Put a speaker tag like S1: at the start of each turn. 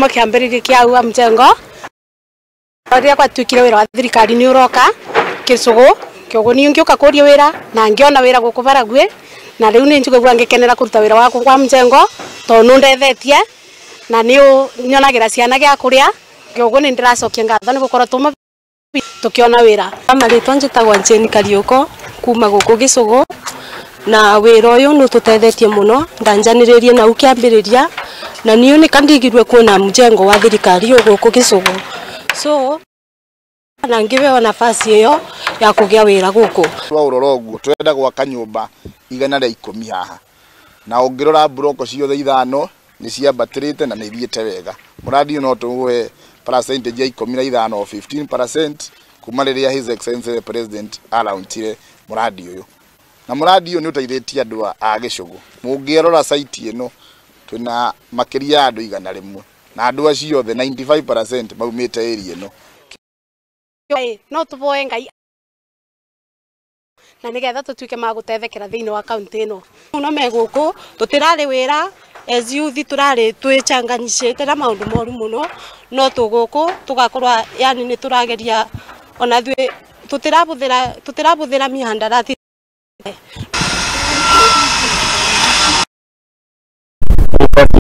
S1: Kuma kiambiriria kia wa mjengo riria gwatuikire wira wa thirikari ni uroka Gicugu kioguo ni ngiuka kuria wira na ngiona wira guku Baragwi na riu ni njiguigua ngikenera kuruta wira wakwa kwa mjengo tondu nundethetie na ni nyonagira ciana gia kuria kioguo ni ndiracokia ngatho ni gukorwo tuma tukiona wira.
S2: Maritwa njitagwa Jane Kariuko kuma guku Gicugu na wira uyu ni ututethetie muno ndanjaniririe na ukiambiriria na niyo nikandigirwe kuona mjengo wa thirikari guku Gicugu so na ngibewa nafasi iyo ya kugia wira guku.
S3: Twaurora uguo twenda gwaka nyumba 110 haha na ungirora broko ciothe 5 ni ciambatirite na ni ithiite wega. Muradi no tuwe percentage ya 15 o 15% kuma riria His Excellency the President alaunchire muradi uyu. Na muradi uyu ni uteithitie andu a Gicugu. Mungirora site ino twina makiria ya andu 100 na andu acio othe 95% maumite area ino.
S1: No tuboe Ngai na nigetha tutuike ma gutethekera thiini wa kaunti ino.
S2: Muno me guku tutirari wira as youth turari twicanganyicite na maundu moru muno no tuguku tugakorwa yani ni turageria ona thwe tutirabuthira mihandarati